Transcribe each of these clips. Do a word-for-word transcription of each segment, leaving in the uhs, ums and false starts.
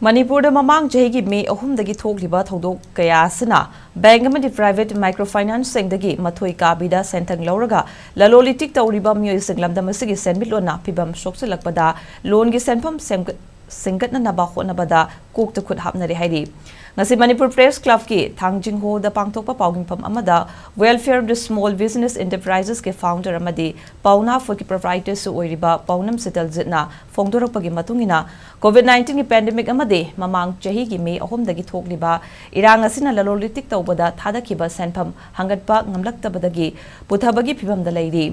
ꯃꯅꯤꯄꯨꯔꯗ ꯃꯃꯥꯡ ꯆꯍꯤꯒꯤ ꯃꯦ ꯑꯍꯨꯝꯗꯒꯤ ꯊꯣꯛꯂꯤꯕ ꯊꯧꯗꯣꯛ ꯀꯌꯥ ꯑꯁꯤꯅ ꯕꯦꯡꯛ ꯑꯃꯗꯤ ꯄ꯭ꯔꯥꯏꯚꯦꯠ ꯃꯥꯏꯀ꯭ꯔꯣ ꯐꯥꯏꯅꯥꯟꯁꯁꯤꯡꯗꯒꯤ ꯃꯊꯣꯏ ꯀꯥꯕꯤꯗ ꯁꯦꯟꯊꯪ ꯂꯧꯔꯒ ꯂꯂꯣꯟ ꯏꯇꯤꯛ ꯇꯧꯔꯤꯕ ꯃꯤꯑꯣꯏꯁꯤꯡ ꯂꯝꯗꯝ ꯑꯁꯤꯒꯤ ꯁꯦꯟꯃꯤꯠꯂꯣꯟꯅ ꯐꯤꯕꯝ ꯁꯣꯛꯆꯤꯜꯂꯛꯄꯗ ꯂꯣꯟꯒꯤ ꯁꯦꯟꯐꯝ ꯁꯦꯝꯒꯠ-, ꯁꯤꯡꯒꯠꯅꯅꯕ ꯍꯣꯠꯅꯕꯗ ꯀꯣꯛꯇ ꯈꯨꯠ ꯍꯥꯞꯅꯔꯦ ꯍꯥꯏꯔꯤ꯫ ꯉꯁꯤ ꯃꯅꯤꯄꯨꯔ ꯄ꯭ꯔꯦꯁ ꯀ꯭ꯂꯕꯀꯤ ꯊꯥꯡꯖꯤꯡ ꯍꯣꯜꯗ ꯄꯥꯡꯊꯣꯛꯄ ꯄꯥꯎꯃꯤꯐꯝ ꯑꯃꯗ Welfare of the Small Business Enterprises ꯀꯤ founder ꯑꯃꯗꯤ ꯄꯥꯎꯅꯥ ꯐꯨꯗꯀꯤ proprietor ꯁꯨ ꯑꯣꯏꯔꯤꯕ ꯄꯥꯎꯅꯝ ꯁꯤꯇꯜꯖꯤꯠꯅ ꯐꯣꯡꯗꯣꯔꯛꯄꯒꯤ ꯃꯇꯨꯡ ꯏꯟꯅ, COVID nineteen ꯒꯤ pandemic ꯑꯃꯗꯤ ꯃꯃꯥꯡ ꯆꯍꯤꯒꯤ ꯃꯦ ꯑꯍꯨꯝꯗꯒꯤ ꯊꯣꯛꯂꯤꯕ ꯏꯔꯥꯡ ꯑꯁꯤꯅ ꯂꯂꯣꯟ ꯏꯇꯤꯛ ꯇꯧꯕꯗ ꯊꯥꯗꯈꯤꯕ ꯁꯦꯟꯐꯝ ꯍꯪꯒꯠꯄ ꯉꯝꯂꯛꯇꯕꯗꯒꯤ ꯄꯨꯊꯕꯒꯤ ꯐꯤꯚꯝꯗ ꯂꯩꯔꯤ꯫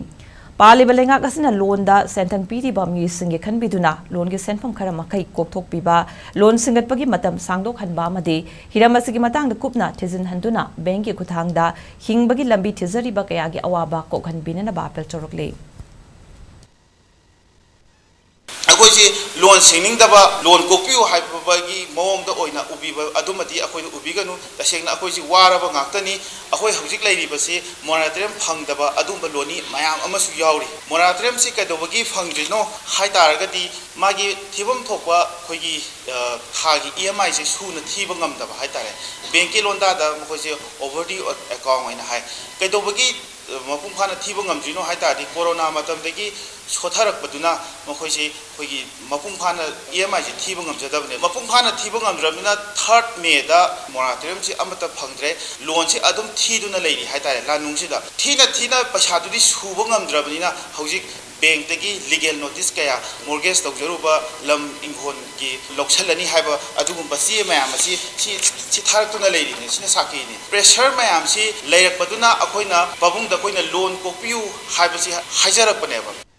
ꯄꯥꯜꯂꯤꯕ ꯂꯩꯉꯥꯛ ꯑꯁꯤꯅ ꯂꯣꯟꯗ ꯁꯦꯟꯊꯪ ꯄꯤꯔꯤꯕ ꯃꯤꯑꯣꯏꯁꯤꯡꯒꯤ ꯈꯟꯕꯤꯗꯨꯅ ꯂꯣꯟꯒꯤ ꯁꯦꯟꯐꯝ ꯈꯔ ꯃꯈꯩ ꯀꯣꯛꯊꯣꯛꯄꯤꯕ, ꯂꯣꯟ ꯁꯤꯡꯒꯠꯄꯒꯤ ꯃꯇꯝ ꯁꯥꯡꯗꯣꯛꯍꯟꯕ ꯑꯃꯗꯤ ꯍꯤꯔꯝ ꯑꯁꯤꯒꯤ ꯃꯇꯥꯡꯗ ꯀꯨꯞꯅ ꯊꯤꯖꯤꯟꯍꯟꯗꯨꯅ ꯕꯦꯡꯛꯀꯤ ꯈꯨꯠꯊꯥꯡꯗ ꯍꯤꯡꯕꯒꯤ ꯂꯝꯕꯤ ꯊꯤꯖꯔꯤꯕ ꯀꯌꯥꯒꯤ ꯑꯋꯥꯕ ꯀꯣꯛꯍꯟꯕꯤꯅꯅꯕ ꯑꯥꯄꯤꯜ ꯇꯧꯔꯛꯂꯤ꯫ ꯑꯩꯈꯣꯏꯁꯤ ꯂꯣꯟ ꯁꯤꯡꯅꯤꯡꯗꯕ, ꯂꯣꯟ ꯀꯣꯛꯄꯤꯌꯨ ꯍꯥꯏꯕꯒꯤ ꯃꯑꯣꯡꯗ ꯑꯣꯏꯅ ꯎꯕꯤꯕ ꯑꯗꯨꯃꯗꯤ ꯑꯩꯈꯣꯏꯅ ꯎꯕꯤꯒꯅꯨ꯫ ꯇꯁꯦꯡꯅ ꯑꯩꯈꯣꯏꯁꯤ ꯋꯥꯔꯕ ꯉꯥꯛꯇꯅꯤ꯫ ꯑꯩꯈꯣꯏ ꯍꯧꯖꯤꯛ ꯂꯩꯔꯤꯕꯁꯤ moratorium ꯐꯪꯗꯕ ꯑꯗꯨꯒꯨꯝꯕ ꯂꯣꯟꯃꯤ ꯃꯌꯥꯝ ꯑꯃꯁꯨ ꯌꯥꯎꯔꯤ꯫ Moratorium ꯁꯤ ꯀꯩꯗꯧꯕꯒꯤ ꯐꯪꯗ꯭ꯔꯤꯅꯣ ꯍꯥꯏ ꯇꯥꯔꯒꯗꯤ, ꯃꯥꯒꯤ ꯊꯤꯐꯝ ꯊꯣꯛꯄ ꯑꯩꯈꯣꯏꯒꯤ, ꯑ, ꯊꯥꯒꯤ EMI ꯁꯦ ꯁꯨꯅ ꯊꯤꯕ ꯉꯝꯗꯕ ꯍꯥꯏ ꯇꯥꯔꯦ꯫ ꯕꯦꯡꯛꯀꯤ ꯂꯣꯟꯗꯥꯗ ꯃꯈꯣꯏꯁꯦ overdue account ꯍꯥꯏꯅ ꯍꯥꯏ꯫ ꯀꯩꯗꯧꯕꯒꯤ, ꯑ, ꯃꯄꯨꯡ ꯐꯥꯅ ꯊꯤꯕ ꯉꯝꯗ꯭ꯔꯤꯅꯣ ꯍꯥꯏ ꯇꯥꯔꯗꯤ, ꯀꯣꯔꯣꯅꯥ ꯃꯇꯝꯗꯒꯤ ꯁꯣꯊꯔꯛꯄꯗꯨꯅ ꯃꯈꯣꯏꯁꯦ ꯑꯩꯈꯣꯏꯒꯤ ꯃꯄꯨꯡ ꯐꯥꯅ EMI ꯁꯦ ꯊꯤꯕ ꯉꯝꯖꯗꯕꯅꯦ꯫ ꯃꯄꯨꯡ ꯐꯥꯅ ꯊꯤꯕ ꯉꯝꯗ꯭ꯔꯕꯅꯤꯅ third May ꯗ moratorium ꯁꯤ ꯑꯃꯠꯇ ꯐꯪꯗ꯭ꯔꯦ꯫ ꯂꯣꯟꯁꯤ ꯑꯗꯨꯝ ꯊꯤꯗꯨꯅ ꯂꯩꯔꯤ ꯍꯥꯏ ꯇꯥꯔꯦ꯫ ꯂꯥꯅꯨꯡꯁꯤꯗ ꯊꯤꯅ ꯊꯤꯅ ꯄꯩꯁꯥꯗꯨꯗꯤ ꯁꯨꯕ ꯉꯝꯗ꯭ꯔꯕꯅꯤꯅ ꯍꯧꯖꯤꯛ ꯕꯦꯡꯛꯇꯒꯤ legal notice ꯀꯌꯥ, mortgage ꯇꯧꯖꯔꯨꯕ ꯂꯝ ꯏꯪꯈꯣꯜꯒꯤ ꯂꯧꯁꯜꯂꯅꯤ ꯍꯥꯏꯕ ꯑꯗꯨꯒꯨꯝꯕ ꯆꯦ ꯃꯌꯥꯝ ꯑꯁꯤ ꯁꯤ, ꯁꯤ ꯊꯥꯔꯛꯇꯨꯅ ꯂꯩꯔꯤꯅꯤ꯫ ꯁꯤꯅ ꯁꯥꯈꯤꯅꯤ꯫ Pressure ꯃꯌꯥꯝꯁꯤ ꯂꯩꯔꯛꯄꯗꯨꯅ ꯑꯩꯈꯣꯏꯅ ꯄꯥꯕꯨꯡꯗ ꯑꯩꯈꯣꯏꯅ ꯂꯣꯟ ꯀꯣꯛꯄꯤꯌꯨ ꯍꯥꯏꯕꯁꯤ ꯍꯥꯏꯖꯔꯛꯄꯅꯦꯕ꯫